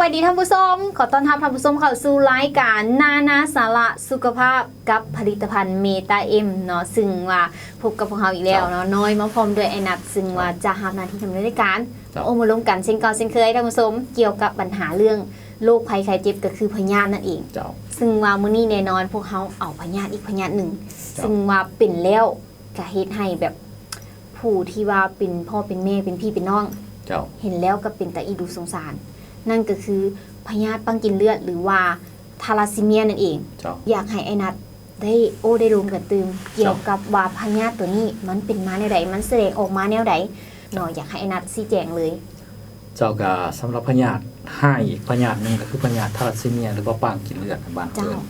ສະບາຍດີທ່ານຜູ້ຊົມ, ຂໍຕ້ອນຮັບທ່ານຜູ້ຊົມເຂົ້າສູ່ລາຍການນານາສາລະສຸຂະພາບ ກັບຜະລິດຕະພັນເມຕາເອັມເນາະ, ຊຶ່ງວ່າພົບກັບພວກເຮົາອີກແລ້ວເນາະ, ນ້ອຍມາພ້ອມດ້ວຍອ້າຍນັດ ຊຶ່ງວ່າຈະຮັບໜ້າທີ່ດຳເນີນລາຍການ ເຈົ້າ ມາໂອ້ມາລົມກັນເຊັ່ນເກົ່າເຊັ່ນເຄີຍທ່ານຜູ້ຊົມ, ກ່ຽວກັບບັນຫາເລື່ອງໂລກໄພໄຂ້ເຈັບ ກໍຄືພະຍາດນັ້ນເອງ. ເຈົ້າ. ຊຶ່ງວ່າມື້ນີ້ແນ່ນອນພວກເຮົາເອົາພະຍາດອີກພະຍາດໜຶ່ງ ເຈົ້າ ຊຶ່ງວ່າເປັນແລ້ວ ກະເຮັດໃຫ້ແບບຜູ້ທີ່ວ່າເປັນພໍ່ເປັນແມ່ ເປັນພີ່ເປັນນ້ອງ ເຈົ້າ ເຫັນແລ້ວກໍເປັນຕາອີດູສົງສານ, ນັ້ນກໍຄືພະຍາດປັງກິນເລືອດ ຫຼືວ່າທາລາຊີເມຍນັ້ນເອງ. ເຈົ້າ. ຢາກໃຫ້ອ້າຍນັດໄດ້ໂອ້ໄດ້ລົມກັນຕື່ມ ເຈົ້າ ກ່ຽວກັບວ່າພະຍາດຕົວນີ້ມັນເປັນມາແນວໃດ ມັນສະແດງອອກມາແນວໃດເນາະ, ຢາກໃຫ້ອ້າຍນັດຊີ້ແຈງເລີຍ. ເຈົ້າ ກະສຳລັບພະຍາດຮ້າຍອີກພະຍາດໜຶ່ງ ກໍຄືພະຍາດທາລາຊີເມຍ ຫຼືວ່າປາງກິນເລືອດໃນບ້ານເອີ້ນ. ເຈົ້າ.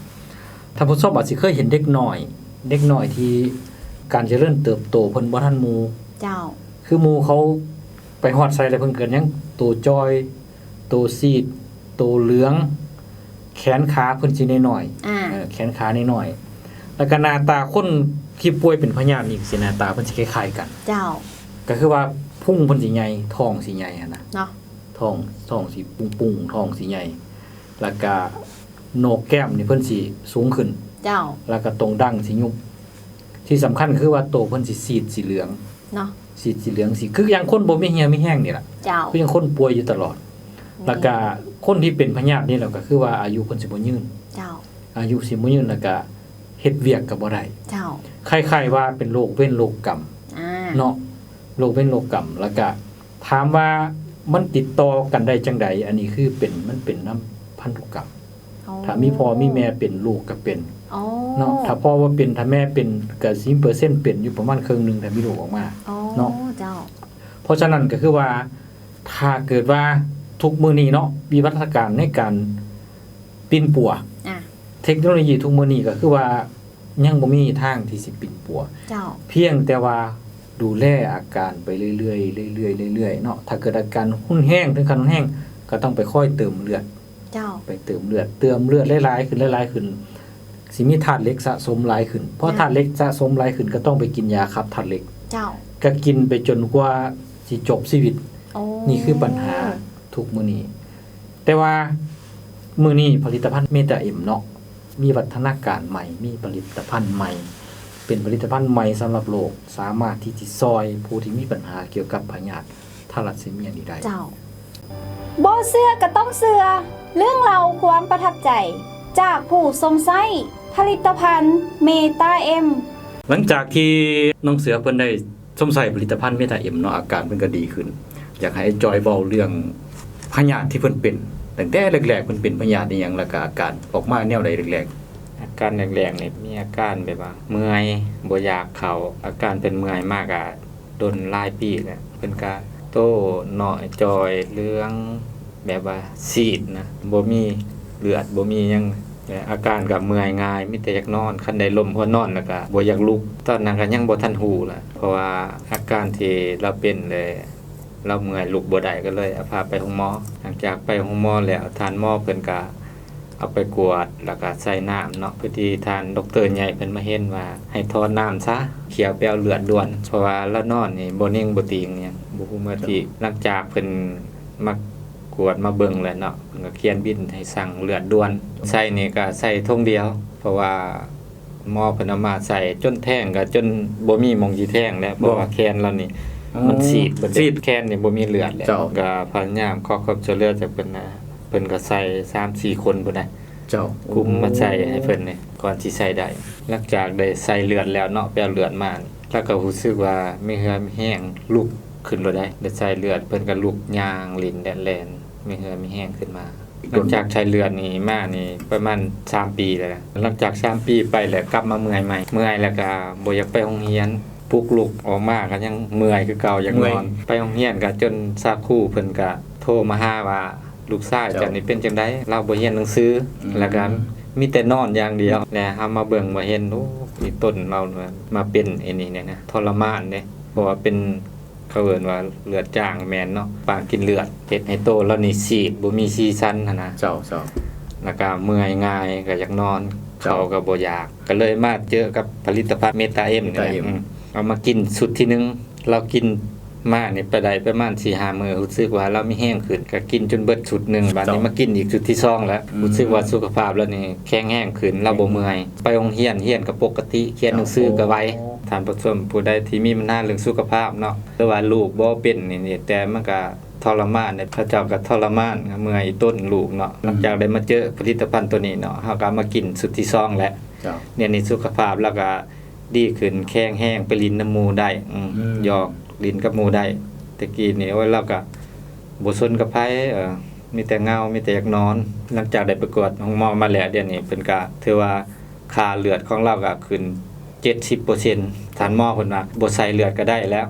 ທ່ານຜູ້ຊົມອາດຊິເຄີຍເຫັນເດັກນ້ອຍ ເດັກນ້ອຍທີ່ການຈະເລີນເຕີບໂຕເພິ່ນບໍ່ທັນໝູ່. ເຈົ້າ. ຄືໝູ່ເຂົາໄປຮອດໃສແລ້ວ ເພິ່ນກໍຍັງໂຕຈ່ອຍ ໂຕຊີດ ໂຕເຫຼືອງ ແຂນຂາເພິ່ນຊິນ້ອຍໆ ອາ ເອີ ແຂນຂານ້ອຍໆ ແລ້ວກໍໜ້າຕາຄົນທີ່ປ່ວຍເປັນພະຍາດນີ້ ຊິໜ້າຕາເພິ່ນຊິຄ້າຍໆກັນ. ເຈົ້າ. ກໍຄືວ່າພຸງເພິ່ນຊິໃຫຍ່ ທ້ອງຊິໃຫຍ່ຫັ້ນນະ ເນາະ ທ້ອງ ທ້ອງຊິປຸ້ງໆ ທ້ອງຊິໃຫຍ່ ແລ້ວກະໂໜກແກ້ມນີ້ເພິ່ນຊິສູງຂຶ້ນ. ເຈົ້າ. ແລ້ວກະຕົງດັງຊິຍຸບ ທີ່ສຳຄັນຄືວ່າໂຕເພິ່ນຊິຊີດສີເຫຼືອງເນາະ ຊີດສີເຫຼືອງ ຊິຄືຢ່າງຄົນບໍ່ມີເຫື່ອມີແຮງນີ້ລະ. ເຈົ້າ. ຄືຢ່າງຄົນປ່ວຍຢູ່ຕະຫຼອດ. ແມ່ນ. ແລ້ວກະຄົນທີ່ເປັນພະຍາດນີ້ແລ້ວ ກະຄືວ່າອາຍຸເພິ່ນຊິບໍ່ຍືນ. ເຈົ້າ. ອາຍຸຊິບໍ່ຍືນ ແລ້ວກະເຮັດວຽກກະບໍ່ໄດ້. ເຈົ້າ. ຄ້າຍໆວ່າເປັນໂລກເວນໂລກກຳ ອາ ເນາະ ໂລກເວນໂລກກຳ ແລ້ວກະ ຖາມວ່າມັນຕິດຕໍ່ກັນໄດ້ຈັ່ງໃດ? ອັນນີ້ຄືເປັນ ມັນເປັນນຳພັນທຸກຳ. ອໍ ຖ້າມີພໍ່ມີແມ່ເປັນ ລູກກໍເປັນ. ອໍ ເນາະ ຖ້າພໍ່ບໍ່ເປັນ ຖ້າແມ່ເປັນ ກໍຊິມີເປີເຊັນເປັນຢູ່ປະມານເຄິ່ງໜຶ່ງ ຖ້າມີລູກອອກມາ. ອໍ ເນາະ ເຈົ້າ. ເພາະສະນັ້ນກໍຄືວ່າ ຖ້າເກີດວ່າທຸກມື້ນີ້ເນາະ ວິວັດທະນາການໃນການປິ່ນປົວ ອາ ເທັກໂນໂລຢີທຸກມື້ນີ້ກໍຄືວ່າ ຍັງບໍ່ມີທາງທີ່ຊິປິ່ນປົວ. ເຈົ້າ. ພຽງແຕ່ວ່າດູແລອາການໄປເລື້ອຍໆ ເລື້ອຍໆ ເລື້ອຍໆເນາະ. ຖ້າເກີດອາການຮຸນແຮງ ເຖິງຂັ້ນຮຸນແຮງ ກໍຕ້ອງໄປຄອຍເຕີມເລືອດ. ເຈົ້າ. ໄປເຕີມເລືອດ ເຕີມເລືອດຫຼາຍໆຂຶ້ນ ຫຼາຍໆຂຶ້ນ ຊິມີທາດເຫຼັກສະສົມຫຼາຍຂຶ້ນ. ເພາະ ເຈົ້າ ທາດເຫຼັກສະສົມຫຼາຍຂຶ້ນ ກໍຕ້ອງໄປກິນຢາຂັບທາດເຫຼັກ. ເຈົ້າ. ກໍກິນໄປຈົນກວ່າຊິຈົບຊີວິດ. ໂອ້ ນີ້ຄືບັນຫາທຸກມື້ນີ້. ແຕ່ວ່າມື້ນີ້ຜະລິດຕະພັນເມຕາເອັມເນາະ ມີວັດທະນາການໃໝ່ ມີຜະລິດຕະພັນໃໝ່ ເປັນຜະລິດຕະພັນໃໝ່ສຳລັບໂລກ ສາມາດທີ່ຊິຊ່ອຍຜູ້ທີ່ມີບັນຫາກ່ຽວກັບພະຍາດທາລາຊີເມຍນີ້ໄດ້. ເຈົ້າ. ບໍ່ເຊື່ອກໍຕ້ອງເຊື່ອ ເລື່ອງລາວຄວາມປະທັບໃຈຈາກຜູ້ຊົມໃຊ້ຜະລິດຕະພັນເມຕາເອັມ. ຫຼັງຈາກທີ່ນ້ອງເສືອເພິ່ນໄດ້ ຊົມໃຊ້ຜະລິດຕະພັນເມຕາເອັມເນາະ ອາການເພິ່ນກໍດີຂຶ້ນ. ຢາກໃຫ້ອ້າຍຈອຍເວົ້າເລື່ອງພະຍາດທີ່ເພິ່ນເປັນ ຕັ້ງແຕ່ແລກໆ ເພິ່ນເປັນພະຍາດອີ່ຫຍັງ ແລ້ວກໍອາການອອກມາແນວໃດແລກໆ? ອາການແລກໆນີ້ມີອາການແບບວ່າເມື່ອຍ ບໍ່ຢາກເຂົ້າ. ອາການເປັນເມື່ອຍມາກະດົນຫຼາຍປີແລ້ວ. ເພິ່ນກະໂຕນ້ອຍຈ່ອຍ ເຫຼືອງ ແບບວ່າຊີດນະ ບໍ່ມີເລືອດ ບໍ່ມີຫຍັງ ແລະ ອາການກໍເມື່ອຍງ່າຍ ມີແຕ່ຢາກນອນ. ຄັນໄດ້ລົ້ມຫົວນອນແລ້ວກໍບໍ່ຢາກລຸກ. ຕອນນັ້ນກໍຍັງບໍ່ທັນຮູ້ລະ ເພາະວ່າອາການທີ່ລາວເປັນ ແລະ ລາວເມື່ອຍລຸກບໍ່ໄດ້ ກໍເລີຍເອົາພາໄປໂຮງໝໍ. ຫຼັງຈາກໄປໂຮງໝໍແລ້ວ ທ່ານໝໍເພິ່ນກໍເອົາໄປກວດ ແລ້ວກໍໃສ່ນ້ຳເນາະ. ພໍດີທ່ານດັອກເຕີໃຫຍ່ເພິ່ນມາເຫັນວ່າ ໃຫ້ຖອນນ້ຳຊະ ຂ້ຽວໄປເອົາເລືອດດ່ວນ ເພາະວ່າລາວນອນນີ້ບໍ່ເໜັງບໍ່ຕີງຫຍັງ ບໍ່ຮູ້ເມື່ອຕີ. ຫຼັງຈາກເພິ່ນ ມາກວດມາເບິ່ງແລ້ວເນາະ ເພິ່ນກໍຂຽນບິນໃຫ້ສັ່ງເລືອດດ່ວນ. ໃສ່ນີ້ກໍໃສ່ຖົງດຽວ ເພາະວ່າໝໍເພິ່ນເອົາມາໃສ່ຈົນແທງ ກໍຈົນບໍ່ມີໝ່ອງຊິແທງແລ້ວ ເພາະວ່າແຂນລາວນີ້ ມັນສີດເບິດ ສີດແຂນນີ້ບໍ່ມີເລືອດແລ້ວ. ກໍພະຍາຍາມຂໍຄວາມຊ່ວຍເຫຼືອຈາກເພິ່ນນະ ເພິ່ນກໍໃສ່ສາມສີ່ຄົນພຸ້ນນະ ເຈົ້າ ກຸ່ມມາໃສ່ໃຫ້ເພິ່ນນີ້ ກ່ອນຊິໃສ່ໄດ້. ຫຼັງຈາກໄດ້ໃສ່ເລືອດແລ້ວເນາະ ໄປເອົາເລືອດມາ ແລ້ວກໍຮູ້ສຶກວ່າມີເຫື່ອມີແຮງ ລຸກຂຶ້ນໂລດໄດ໋. ໄດ້ໃສ່ເລືອດ ເພິ່ນກໍລຸກຍ່າງຫຼິ້ນແລ່ນ ມີເຫື່ອມີແຮງຂຶ້ນມາ. ຫຼັງຈາກໃສ່ເລືອດນີ້ມານີ້ປະມານສາມປີແລ້ວ. ຫຼັງຈາກສາມປີໄປແລ້ວ ກັບມາເມື່ອຍໃໝ່ ເມື່ອຍແລ້ວກໍບໍ່ຢາກໄປໂຮງຮຽນ ປຸກລຸກອອກມາກໍຍັງເມື່ອຍຄືເກົ່າ ຢາກນອນ. ໄປໂຮງຮຽນກໍຈົນສາຄູເພິ່ນກໍໂທມາຫາວ່າ ລູກຊາຍເຈົ້ານີ້ເປັນຈັ່ງໃດ ລາວບໍ່ຮຽນໜັງສື ແລ້ວກໍມີແຕ່ນອນຢ່າງດຽວ. ແລ້ວເຮົາມາເບິ່ງມາເຫັນ ໂອ້ ມີຕົ້ນເຮົາມາເປັນອັນນີ້ແນ່ນະ ທໍລະມານເດ້ ເພາະວ່າເປັນ ເຂົາເອີ້ນວ່າເລືອດຈາງແມ່ນເນາະ ປາງກິນເລືອດ ເຮັດໃຫ້ໂຕລາວນີ້ຊີດ ບໍ່ມີສີສັນຫັ້ນນະ. ເຈົ້າ ເຈົ້າ. ແລ້ວກໍເມື່ອຍງ່າຍ ກໍຢາກນອນ ເຈົ້າ ເຂົ້າກໍບໍ່ຢາກ ກໍເລີຍມາເຈີກັບຜະລິດຕະພັນເມຕາເອັມນີ້ແຫຼະ. ເມຕາເອັມ ອືມ ເອົາມາກິນຊຸດທີໜຶ່ງ ລາວກິນ ມານີ້ໄປໄດ້ປະມານສີ່ຫ້າມື້ ຮູ້ສຶກວ່າລາວມີແຮງຂຶ້ນ ກໍກິນຈົນເບິດຊຸດໜຶ່ງ ບາດນີ້ມາກິນອີກຊຸດທີສອງແລ້ວ ອືມ ຮູ້ສຶກວ່າສຸຂະພາບລາວນີ້ແຂງແຮງຂຶ້ນ ລາວບໍ່ເມື່ອຍ ໄປໂຮງຮຽນ ຮຽນກໍປົກກະຕິ ຂຽນໜັງສືກໍໄວ. ທ່ານຜູ້ຊົມຜູ້ໃດທີ່ມີບັນຫາເລື່ອງສຸຂະພາບເນາະ ຫຼືວ່າລູກບໍ່ເປັນນີ້ ແຕ່ມັນກໍທໍລະມານເດ້ ເຂົາເຈົ້າກໍທໍລະມານ ເມື່ອຍຕົນລູກເນາະ ຫຼັງຈາກໄດ້ມາເຈີຜະລິດຕະພັນໂຕນີ້ເນາະ ເຮົາກໍເອົາມາກິນຊຸດທີສອງແລ້ວ ດຽວນີ້ສຸຂະພາບລາວກໍດີຂຶ້ນ ແຂງແຮງ ໄປຫຼິ້ນນຳໝູ່ໄດ້ ອືມ ອືມ ຢອກຫຼິ້ນກັບໝູ່ໄດ້. ແຕ່ກີ້ນີ້ ໂອ້ຍ ລາວກໍບໍ່ສົນກັບໃຜ ເອີ ມີແຕ່ເຫງົາ ມີແຕ່ຢາກນອນ. ຫຼັງຈາກໄດ້ໄປກວດໂຮງໝໍມາແລ້ວ ດຽວນີ້ເພິ່ນກໍຖືວ່າຄ່າເລືອດຂອງລາວກໍຂຶ້ນເຈັດສິບເປີເຊັນ ທ່ານໝໍເພິ່ນວ່າບໍ່ໃສ່ເລືອດກໍໄດ້ແລ້ວ.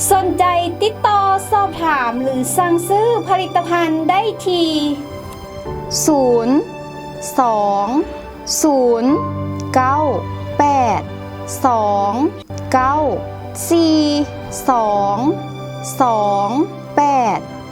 ສົນໃຈຕິດຕໍ່ສອບຖາມ ຫຼື ສັ່ງຊື້ຜະລິດຕະພັນໄດ້ທີ່ ສູນ ສອງ ສູນ ເກົ້າ ແປດ ສອງ ເກົ້າ ສີ່ ສອງ ສອງ ແປດ.